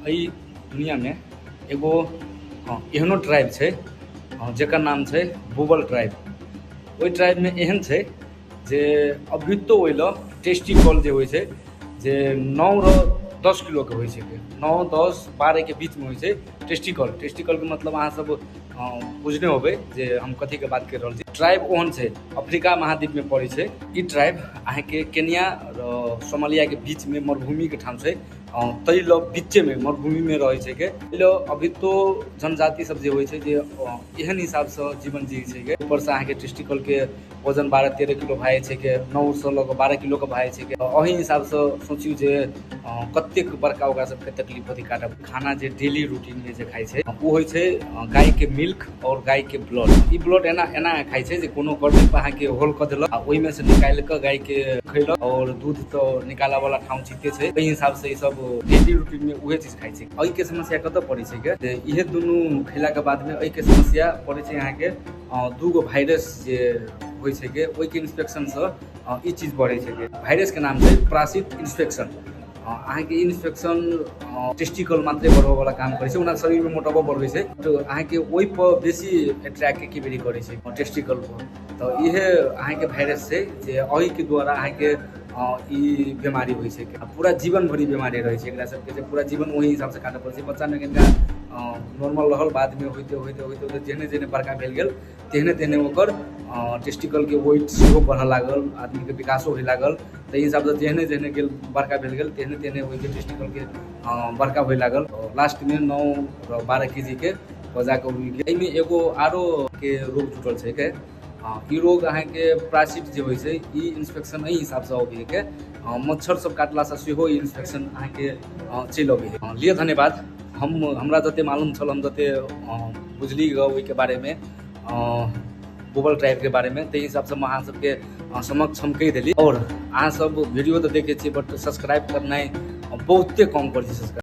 एहि दुनियामे एगो एहनो ट्राइब छै जेकर नाम छै बुबल ट्राइब। ओहि ट्राइबमे एहन छै जे अभितो ओहि लए टेस्टिकल जे होइ छै जे 9 र 10 किलोके होइ छै, 9, 10, 12 के बीचमे होइ छै टेस्टिकल। टेस्टिकलके मतलब अहाँ सब बुझने होबै जे हम कथीके बात करि रहल छी। ट्राइब ओहन छै अफ्रीका महाद्वीपमे पड़ै छै। ई ट्राइब अहाँके केन्या र सोमालियाके बीचमे मरुभूमिके ठाम छै, तै लऽ बीचेमे मरुभूमिमे रहै छै के। एहि लऽ अभी तो जनजाति सब जे होइ छै जे एहन हिसाबसँ जीवन जियै छै के। ऊपरसँ अहाँके टेस्टिकलके वजन 12, 13 किलो भए जाइ छै के, 9 सँ लऽ कऽ 12 किलोके भए जाइ छै के। एहि हिसाबसँ सोचियौ जे कतेक बड़का ओकरा सबके तकलीफ होतै काटब। खाना जे डेली रूटीनमे जे खाइ छै ओ होइ छै गायके मिल्क और गायके ब्लड। ई ब्लड एना एना खाइ छै जे कोनो करबै पर अहाँके होल कऽ देलक आ ओहिमे से निकालि कऽ गायके खैलक, और दूध तऽ निकालऽ वाला ठाम चिते छै। एहि हिसाबसँ ई सब डेली रूटीनमे उहे चीज खाइ छै। एहिके समस्या कतऽ पड़ै छै के जे इहे दुनू खैलाके बादमे एहिके समस्या पड़ै छै अहाँके दूगो वायरस जे होइ छै के, ओहिके इन्फेक्शनसँ ई चीज बढ़ै छै के। वायरसके नाम छै प्रासित इन्फेक्शन। अहाँके इन्फेक्शन टेस्टिकल मात्रे बढ़बऽवला काम करै छै, ओना शरीरमे मोटापा बढ़बै छै, तऽ अहाँके ओहिपर बेसी अट्रैक्ट एके बेरी करै छै टेस्टिकलपर। तऽ इहे अहाँके वायरस छै जे एहिके द्वारा अहाँके ई बीमारी होइ छै। पूरा जीवन भरि बीमारी रहै छै एकरा सबके, जे पूरा जीवन ओहि हिसाबसँ काटऽ पड़ै छै। बच्चामे कनिका नॉर्मल रहल, बादमे होइते होइते होइते होइते जेहने जेहने बड़का भेल गेल तेहने तेहने ओकर टेस्टिकलके वेट सेहो बढ़ऽ लागल, आदमीके विकासो होइ लागल। ताहि हिसाबसँ जेहने जेहने गेल बड़का भेल गेल तेहने तेहने ओहिके टेस्टिकलके बड़का होइ लागल। लास्टमे 9 र 12 केजीके बजाकऽ रुकि गेल। एहिमे एगो आरो के रोग जुटल छै के। ई रोग अहाँके प्रासिट जे होइ छै, ई इन्फेक्शन एहि हिसाबसँ अबै के। मच्छर सब काटलासँ सेहो ई इन्फेक्शन अहाँके चलि अबै है। लिअ, धन्यवाद। हम हमरा जते मालूम छल, हम जते बुझली गऽ ओहिके बारेमे, बुबल ट्राइबके बारेमे, ताहि हिसाबसँ हम अहाँ सबके समक्ष हम कहि देली। आओर अहाँ सब वीडियो तऽ देखै छियै, बट सब्सक्राइब करनाइ बहुते कम करै छी सब्सक्राइब।